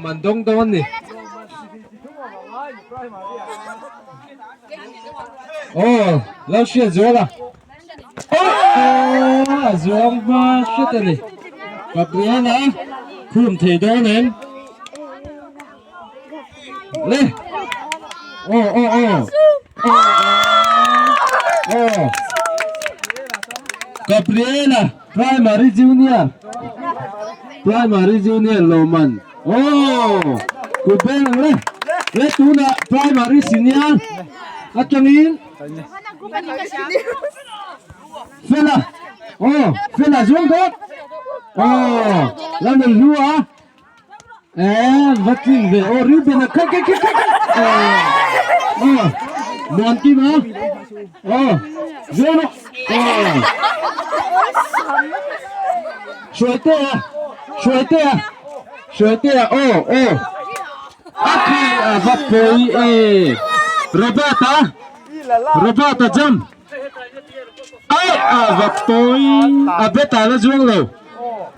Man dawng dawn ni. Aw, lo hriat zual a. Aw, a zuang hma hret a ni. Gabriela khum thei dawn em? Le. Aw, aw, aw. Aw. Gabriela Primary Junior Primary Junior lawmman aw kut beng ang le le tunah Primary Senior atangin Fela aw Fela zuang dawt aw la nei hlu a eh va tling ve aw Reuben a kha kha kha kha aw muan kim a aw zuang rawh aw Hruaitea Hruaitea Hruaitea aw aw a khi a va pawi e Robert a Robert a jump Ai a va pawi a bet ah la zuang lo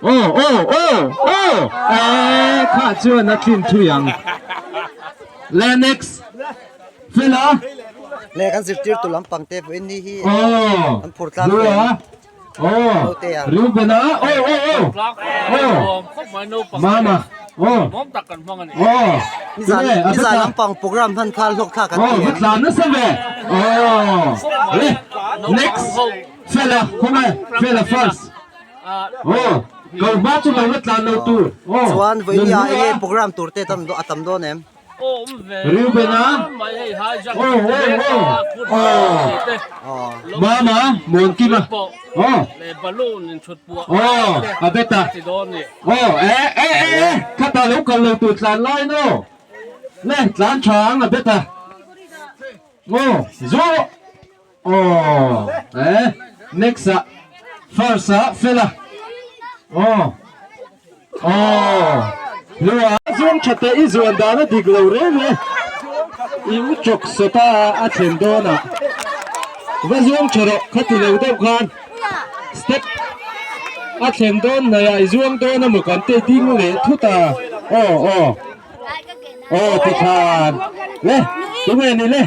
aw aw aw aw eh kha chuan a thlin thui ang le next fela le kan zirtir tu lampang te pawhin ni hi an phur tlang te aw Reuben a aw aw aw aw mama aw aw Nizan nizan lampang program hman kha hlawk thlak an ti em? Tlan nasa ve. Oh. Le. Next. Fela, come on. Fela first. Oh. Ko hma chu lo la tlan lo tur. Oh. Chuan vawinia enge program tur te tam a tam dawn em? Reuben-a. Oh, oh, oh. Mama, Muankima. Oh. Oh, Abeta. Aw eh eh eh khata lo kal lo tur tlan lai no le tlan tha ang a bet a aw zo aw eh next ah first ah fel a aw aw hlua zuang tha teh i zuan dan a dik lo reng e i u chawk sawta a thlen dawn ah va zuang tha rawh khati lo deuh khan. Step a thlen dawn hnaih ah i zuang dawn a maw kan tei ding leh thut a aw aw aw tikhan le tunge ni le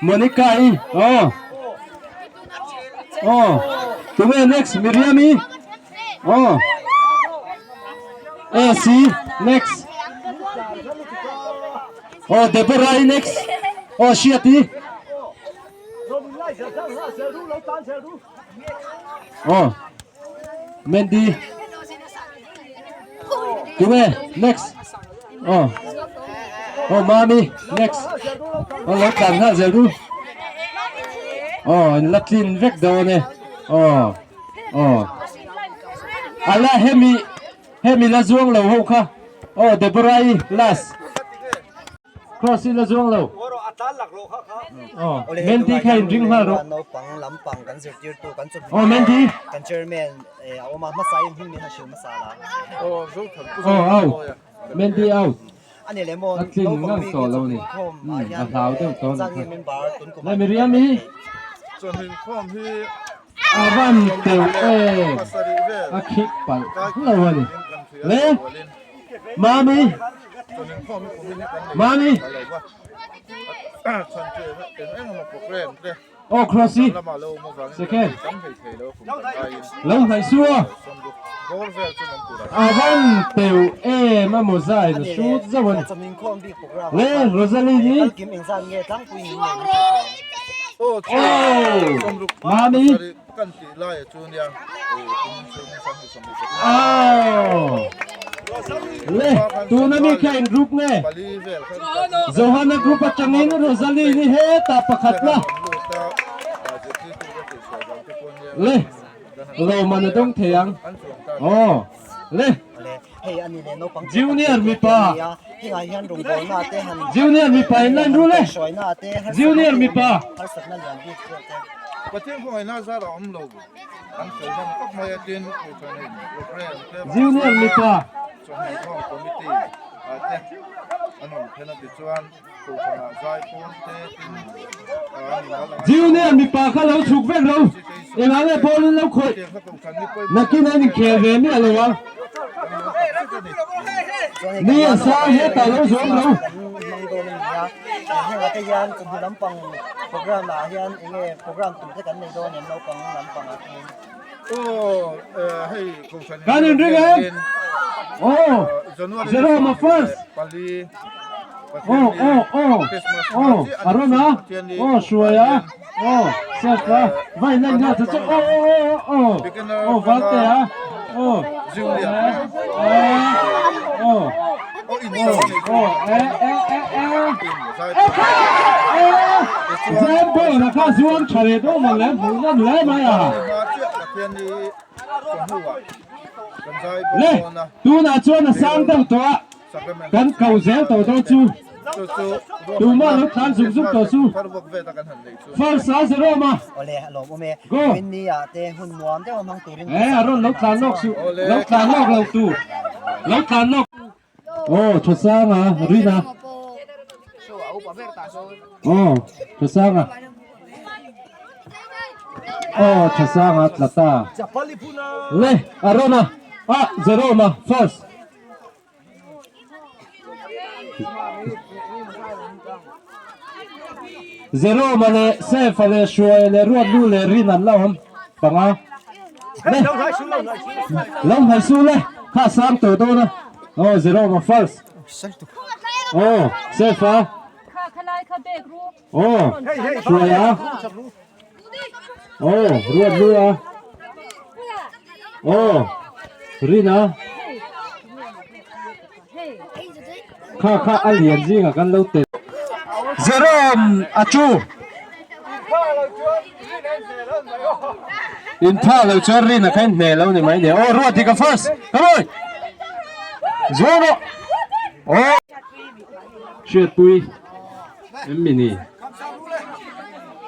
Monica i aw aw tunge next Miriam i aw AC next aw Deborah i next aw Hriati. Aw Mandy Tunge next Aw Aw Mami next Aw lo tlan nghal zel ru Aw in la tlin vek dawn e Aw Aw Ala hemi hemi la zuang lo ho kha Aw Deborah i last Cross i la zuang lo. Aw, Mandy kha in ring nghal rawh. Naupang lampang kan zirtirtu kan chawhmeh Aw, Mandy. Kan chairman a awm a, hmasa in hming min han hrilh hmasa la. Aw, out. Mandy out. Ani leh maw A tling naupang ngang bik tawh lo ni. chawhmeh khawm ah A hian hlau deuh tawh engzat ni nge kha. member tun kum Le Miriam i. Chawhmeh khawm hi A van teuh e. A khik palh lo a ni. Le Mami. Mami. Aw Crossy. Second. Lo hnaih su a. A van teuh em a maw zai na shoot zauh a ni. Le Rosaline i. Aw Mami. Aw Le tuna mi kha in group nge Johanna group atangin Rosaline i hetah pakhat la Le lawmman a dawng thei ang aw Le Junior mipa Junior mipa in line rul e Junior mipa. Junior mipa. Junior mipa kha lo chhuk vek lo. Engah nge ball in lo khawih? Nakin an inkhel ve miah lo ang. Chuan hei Ni kan a sang hetah lo zawm lo. Kan hmang dawn a ni a, hengah te hian chawhnu lampang program ah hian eng nge program tur te kan nei dawn em naupang lampang ah hian. Aw hei kohhran Kan inring em? Aw Jerome a first. Aw aw aw aw a rawn a aw hruai a aw self a vai lan nghal ta chu aw aw aw aw aw valte a aw aw aw aw e e e e Zan bawr a kha zuam tha leh deuh maw le hmuh nawm hle mai a. Le tunah chuan a sang deuh tawh a kan ko zel tawh dawn chu tumah lo tlan zung zung tawh chu first a Jerome a go e a rawn lo tlan lawk suh lo tlan lawk lo tur lo tlan lawk aw Thasanga Rina aw Thasanga aw Thasanga tla ta le a rawn a ah Jerome a first. Jerome-a leh Sefa leh Hruaia leh Ruatnu leh Rin an la awm panga. Le lo hnai su le kha sang tawh dawn a. Aw Jerome-a first. Aw Sefa. Aw Hruaia. Aw Ruatnu a. Aw Rina. Kha kha a lian zingah kan lo tel. Jerome a chu. In tha lo chuan Rina kha in hne lo ni mai nia. Aw Ruati ka first. Come on. Zuang rawh. Aw. Hriatpui em mi ni?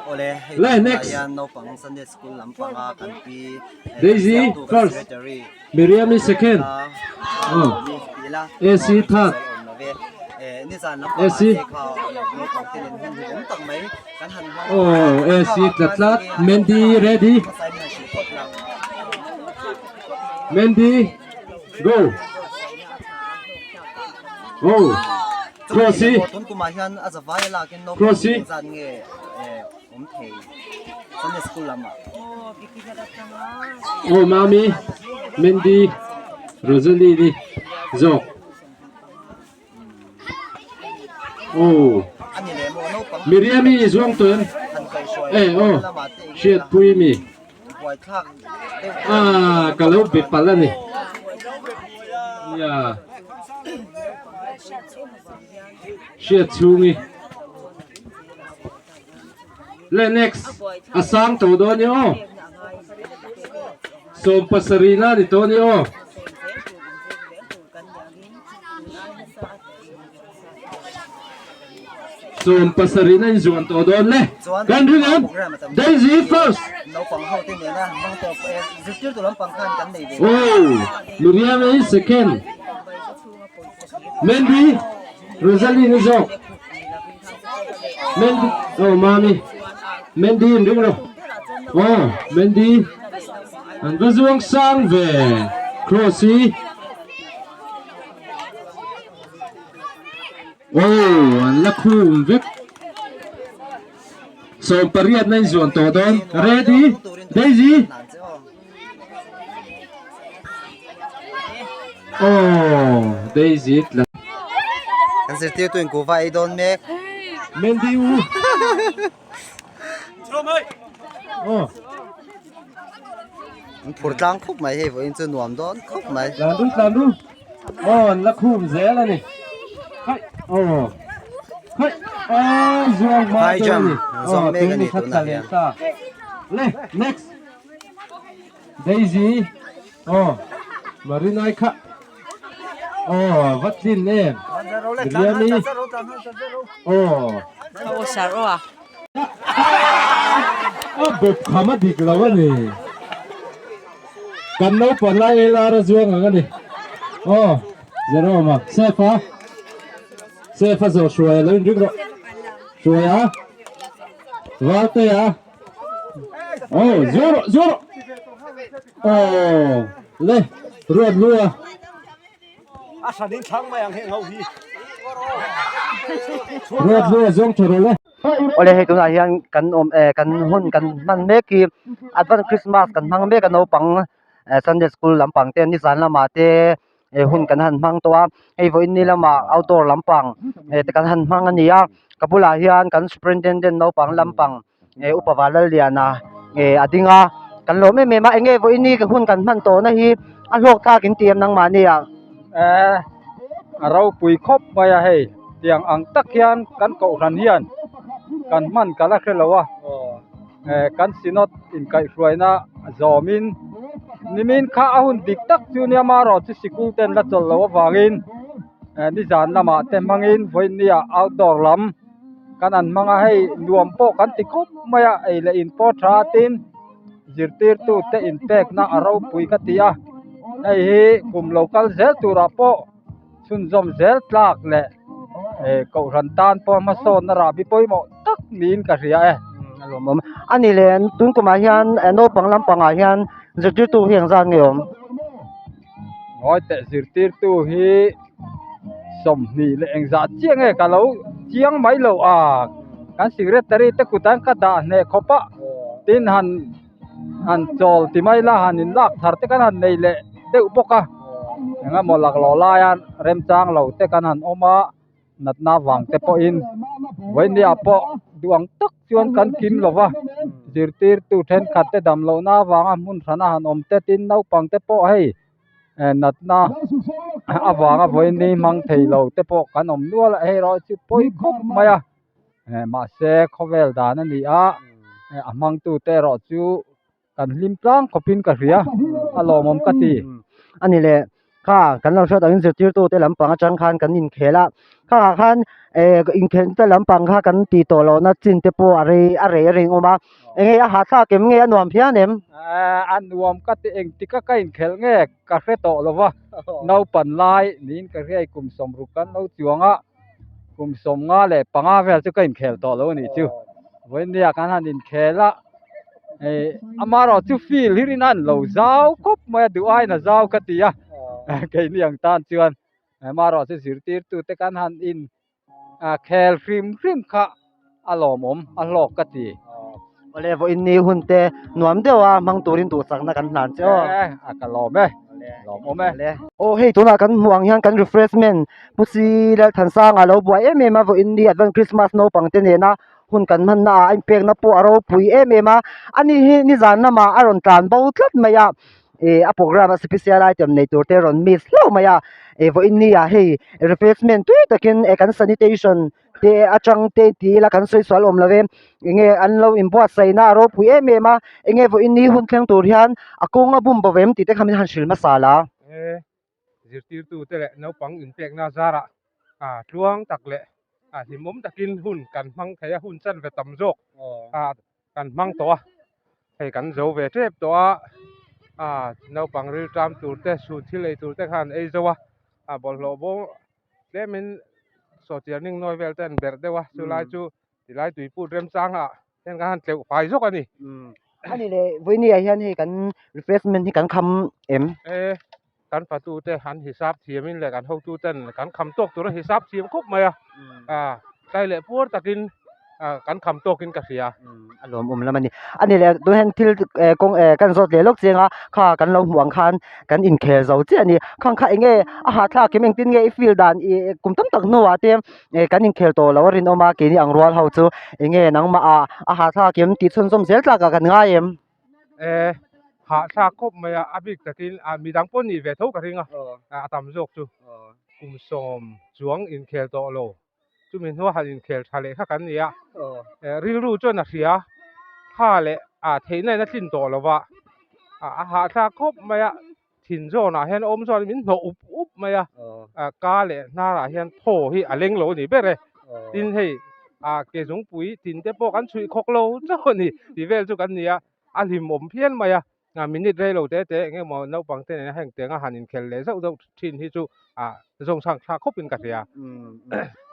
Awle hei Le tunah next. hian naupang Sunday school lampanga kan pi Daisy siamtu kan first. secretary Miriam i second. Aw. AC third. AC. Aw AC tla tlat. Mandy ready. Mandy go. Aw. Cross hi. Cross hi. Aw Mami, Mandy, Rosalie ni zawk. Aw Miriam-i i zuang tawh em? E aw Hriatpui mi. Ah ka lo be palh a ni. Nia. Hriat chhungi. Le next a sang tawh dawn i aw. 70 na ni tawh ni aw. 70 na inzuan tawh dawn le. Kan ring em? Daisy first. Oh, Miriam i second. Mandy, Rosaline i zawk. Mandy, oh mami. Mandy in ring rawh. Oh, Mandy. An va zuang sang ve. Cross hi. Oh, an la khum vek. 18 na inzuan tawh dawn. Ready? Daisy? Oh, Daisy tla. Kan zirtirtu in kuhva ei dawn mek. Mandy u. Oh. An phur tlang khup mai hei vawiin chu nuam dawn khup mai. Tlan ru tlan ru. Aw an la khum zel a ni. Hai aw. Hai aw zuang hma High dawn a ni. jump zawng Aw mek a tun ni ni khat tunah tla leh hian. ta. Le next. Daisy aw Marinai kha aw va tlin em. Miriami aw. Aw sar aw a. A bawp kham a dik lo a ni. Kan naupang lai ei lar a zuang ang a ni. Aw, Jerome a, Chef a, Chef a zawh hruai a lo inring rawh. Hruai a, Valte a, aw, zuang rawh, zuang rawh. Aw, le, Ruat lu a. A hran in thlang mai ang heng ho hi. Ruat hlua zawng tha rawh le. Awle hei tunah hian kan awm eh kan hun kan hman mek hi advance christmas kan hmang mek a naupang eh sunday school lampang te nizan lamah te eh hun kan han hmang tawh a hei vawiin ni lamah outdoor lampang eh te kan han hmang a ni a ka bulah hian kan superintendent naupang lampang eh upa Vanlalliana eh a ding a kan lawm em em a enge vawiin ni hun kan hman tawh na hi a hlawk thlak in ti em nangmahni ah. Eh a ropui khawp mai a hei tiang ang tak hian kan kohhran hian kan hman ka la hre lo a eh kan synod inkaihhruaina zawmin nimin kha a hun dik tak chu nia marawh chu sikul ten la chawlh loh avangin eh nizan lamah te hmangin vawiin nia outdoor lam. kan an hmang a hei nuam pawh kan ti khawp mai a ei leh in pawh tha tin zirtirtu te inpekna a ropui ka ti a hei hi kum lo kal zel turah pawh chhunzawm zel tlak leh eh kohhran tan pawh hmasawnna rahbi pawimawh tak niin ka hria e. A lawmawm a ni le tun kumah hian naupang lampangah hian zirtirtu hi engzat nge awm? Ngawi teh zirtirtu hi 20 leh engzah chiah nge ka lo chiang mai lo a kan secretary te kut an ka dah hneh khawp a tin han han chawl ti mai la han in lak thar te kan han nei leh deuh bawk a engemaw laklawh laia remchang lo te kan han awm a. Natna vang te pawhin vawinia pawh duh ang tak chuan kan kim lo va, zirtirtu thenkhat te dam lohna avanga hmun hrana han awm te tin naupang te pawh hei eh natna avanga vawiini hmang thei lo te pawh kan awm nual a, hei erawh chu pawi khawp mai a, eh mahse khawvel dan a ni a, eh a hmangtute erawh chu. Kan hlim tlang khawpin ka hria, a lawmawm ka ti. A ni le, kha kan lo hriat angin zirtirtute lampang atang khan kan inkhel a, khangah khan eh inkhelhna lampang kha kan tih tawh lohna chin te pawh a rei a rei a ring awm a, eng nge a hahthlak em nge a nuam phian em? Eh a nuam ka ti engtik a ka inkhelh nge ka hre tawh lo va, naupan lai niin ka hria i kum 60 kan lo chuang a, kum 55 vel chu ka inkhel tawh lo a nih chu, vawinia kan han inkhel a. Hei amaherawh chu field hi rin a an lo zau khawp mai a duh aiin a zau ka ti a keini ang tan chuan amaherawh chu zirtirtu te kan han in ah khel hrim hrim kha a lawmawm a hlawk ka ti. Awle vawiin ni hun te nuam deuh a hmang turin duhsakna kan hlan che aw. A ka lawm e lawmawm e. Aw hei tunah kan hmuh ang hian kan refreshment Pu Si Lalthansanga lo buai em em a vawiin ni advent Christmas naupang te nena hun kan hmanna ah a inpekna pawh a ropui em em a ani hi nizan lamah a rawn tlan bo tlat mai a ih a programme a special item nei tur te a rawn miss hlauh mai a ih vawiin ni ah hei refreshment tui takin eh kan sanitation te atang te ti ila kan sawi sual awm lo e enge an lo inbuatsaihna a ropui em em a enge vawiin ni hun thleng tur hian a kawng a bum bo em tih te kha min han hrilh hmasa la. Zirtirtute leh naupang inpekna zarah tluang tak leh hlimawm takin hun kan hmang thei a, hun chanve tam zawk kan hmang tawh a, hei kan zo ve tep tawh a, naupang rilṭam tur te, chhun thil ei tur te khan ei zo a, bawlhhlawh bawm tlemin sawhchiar ning nawi vel te an berh deuh a, chulai chu tilai tuiput remchangah Heng kha han tleuh fai zawk a ni. A ni le, vawiini ah hian hei kan refreshment hi kan kham em? E, kan fatu te han hisap thiamin leh kan hotu ten kan kham tawk tur a hisap thiam khawp mai a. A, tlai leh puar takin kan kham tawkin ka hria. A lawmawm lam a ni. A ni le, tun hian thil kawng kan zawt leh lawk chiang a, kha kan lo hmuh ang khan kan inkhel zo chiah a ni. Khang kha eng nge a hahthlak em engtin nge i feel dan i kum tam tak hnuah te eh kan inkhel tawh lo a rinawm a keini ang rual ho chu enge nangmah ah a hahthlak em tih chhunzawm zel tlak ah kan ngai em? Eh hahthlak khawp mai a a bik takin ah midang pawh nih ve tho ka ring a a tam zawk chu kum sawm chuang inkhel tawh lo chumi hnua han inkhel tha leh kha kan ni a eh rilru chuan a hria tha leh ah theihna in a tlin tawh lo va a hahthlak khawp mai a. Thin zawnah hian awm chuan min hnawh up up mai a, ka leh hnarah hian thaw hi a leng lo a ni ber e. Tin hei ah ke zungpui tin te pawh kan chhuih khawk lo chauh a ni tih vel chu kan ni a, a hlimawm phian mai a. Minute rei lo te te eng emaw naupang te nena heng tianga han inkhel leh zauh zauh thin hi chu ah zawngsang thlak khawpin ka hria.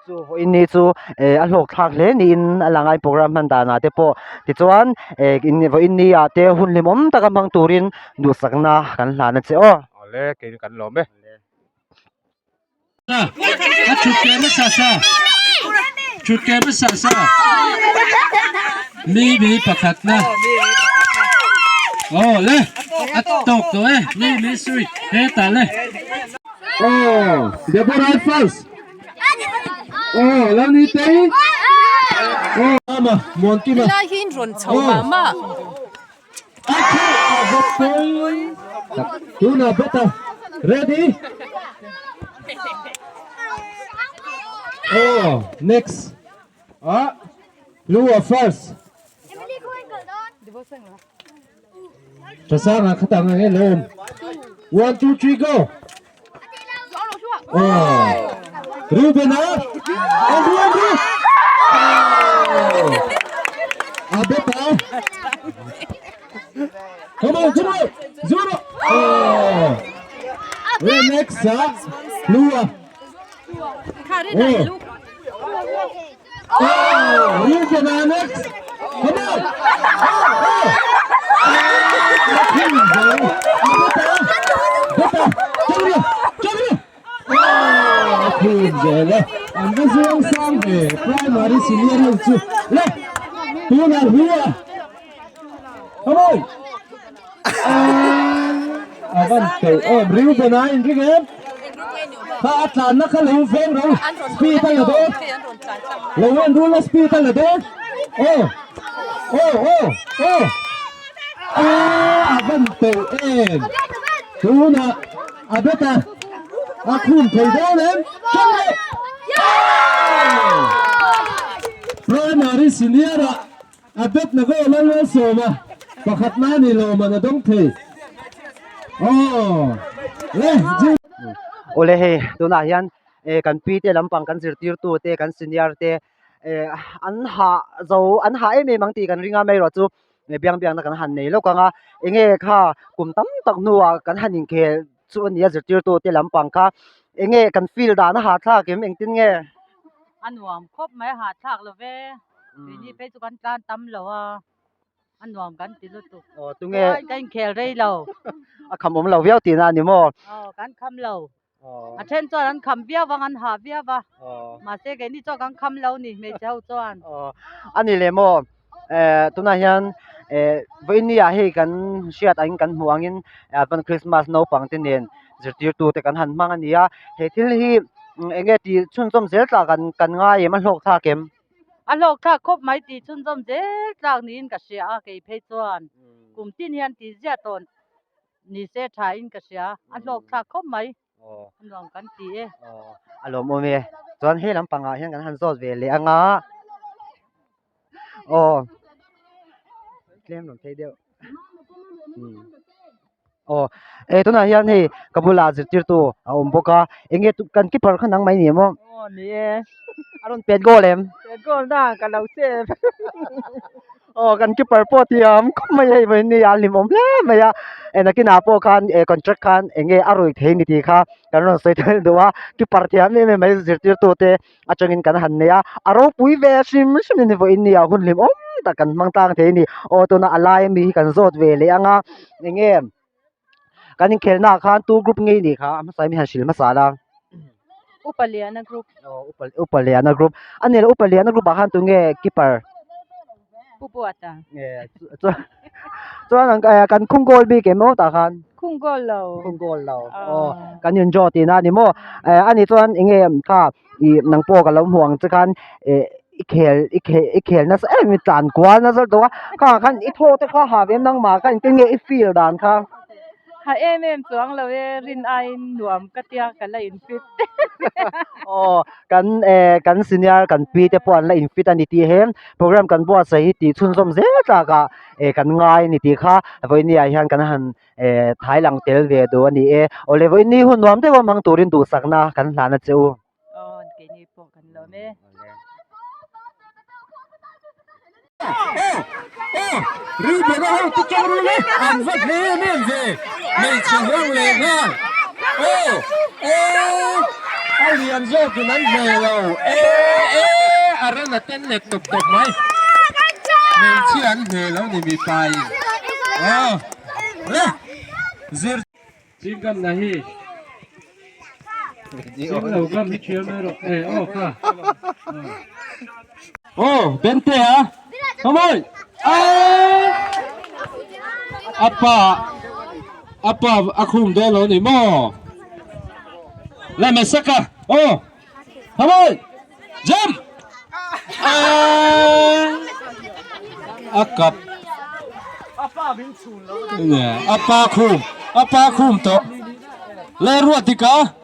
Chu vawiin ni chu eh a hlawk thlak hle niin a lang a in program hman danah te pawh tichuan eh in vawiin ni ah te hun hlimawm taka hmang turin duhsakna kan hlan a che aw. Awle keini kan lawm e. A thut ke hmasa sa thut ke hmasa sa mi mi pakhat na aw le a tawk tawh e mi mi sui hetah le. Aw Deborah first aw lo ni tei aw ama muan kima Helai hi in rawn chho mah mah. A khuh a va pawi tak. Tunah beta ready? Aw next ah Lua first. Thasanga khatang ang e lawm. 1 2 3 go. Aw Ruben a Andrew Andrew. Aw A beta. Come on come on. Zero. Aw. Next ah Lua. Oh. Oh, Ruben a next. Come on. Oh, oh. An va zuang sang ve primary senior ho chu le tunah hua come on a van teuh em Reuben a inring em kha a tlanna kha lo veng ro speed a la dawn lo en rul a speed a la dawn aw aw aw aw a van teuh em tunah a bet a a khum thei dawn em chawng leh primary senior ah A bet na goal a lal sawm a, pakhat na ni lo man a dawng thei. Aw le Jim. Awle hei tunah hian eh kan pi te lampang kan zirtirtu te kan senior te eh an hah zo an hah em em ang tih kan ring a amaherawh chu biang biakna kan han nei lawk ang a enge kha kum tam tak hnuah kan han inkhel chu a ni a zirtirtu te lampang kha enge kan feel dan a hahthlak em engtin nge? A nuam khawp mai a hahthlak lo ve. Keini phei chu kan tlan tam lo a, a nuam kan ti lutuk. Aw tunge? Chuan ka inkhel rei lo. A kham awm lo viau tihna a ni maw? Aw kan kham lo. A then chuan an kham viau ang an hah viau a, mahse keini chuan kan kham lo ni hmeichhe ho chuan. Aw a ni leh maw? Eh tunah hian eh vawiin ah hei kan hriat angin kan hmuh angin advance Christmas naupang te nen zirtirtu te kan han hmang a ni a, he thil hi eng nge tih chhunzawm zel tah kan kan ngai em a hlawk thlak em? A hlawk thlak khawp mai tih chhunzawm zel tlak niin ka hria a kei phei chuan kum tin hian tih ziah tawn ni se tha in ka hria a hlawk thlak khawp mai a nuam kan ti e. A lawmawm e chuan he lampangah hian kan han zawt ve leh anga aw tlem rawn phei deuh aw eh tunah hian hei ka bulah zirtirtu a awm bawk a eng nge kan keeper kha nang mai ni maw aw ni e a rawn pet goal em pet goal na ka lo save aw kan keeper pawh thiam khawp mai hei vawiin ni a hlimawm hle mai a eh nakinah pawh khan eh contract khan eng nge a ruih thei ni tih kha kan rawn sawi tel duh a keeper thiam em em mai zirtirtu te atangin kan han nei a a ropui ve hrim hrim a ni vawiin ni ah hun hlimawm tak kan hmang tlang thei a ni aw tuna a lai ami hi kan zawt ve leh ang a eng nge kan inkhelhna ah khan tu group nge i nih kha a hmasa in han hrilh hmasa la Upa Liana group aw upa upa Liana group a ni lo upa Liana group ah khan tu nge keeper Pu Buata nge chuan chuan kan khung goal bik em aw tah khan Khung goal lo. Khung goal lo. Aw kan in draw tihna a ni maw? Eh ani chuan eng nge kha ih nang pawh ka lo hmu ang che khan eh i khel i khel i khel nasa em i tlan kual nasa tawh a kha khan i thaw te kha ha ve nangmah kha engtin nge i feel dan kha? Ha em em chuang lo e rin aiin nuam ka tia ka la in fit. Aw kan eh kan senior kan pi te pawh an la in fit a ni tih he program kan buatsaih hi tih chhunzawm zel tlakah eh kan ngai a ni tih kha vawiin ah hian kan han eh thai lang tel ve duh a ni e awle vawiin ni hun nuam deuh a hmang turin duhsakna kan hlan a che u. Aw keini pawh kan lawm e. Reuben a ho te tawng rul e an va hle em em ve hmeichhe hlauh leh nghal aw aw a lian zawkin an hle lo e e a ran a ten let tawp tawp mai hmeichhia an hle lo ni mipa in aw le zir Chingam na hi. Lo kha mi thiam mai rawh e aw kha. Aw Bente a Hamawi a pa a pa a khum dawn lo ni maw la Mesaka aw Hamawi jump a kap a pa khum a pa khum tawh le ruat tika.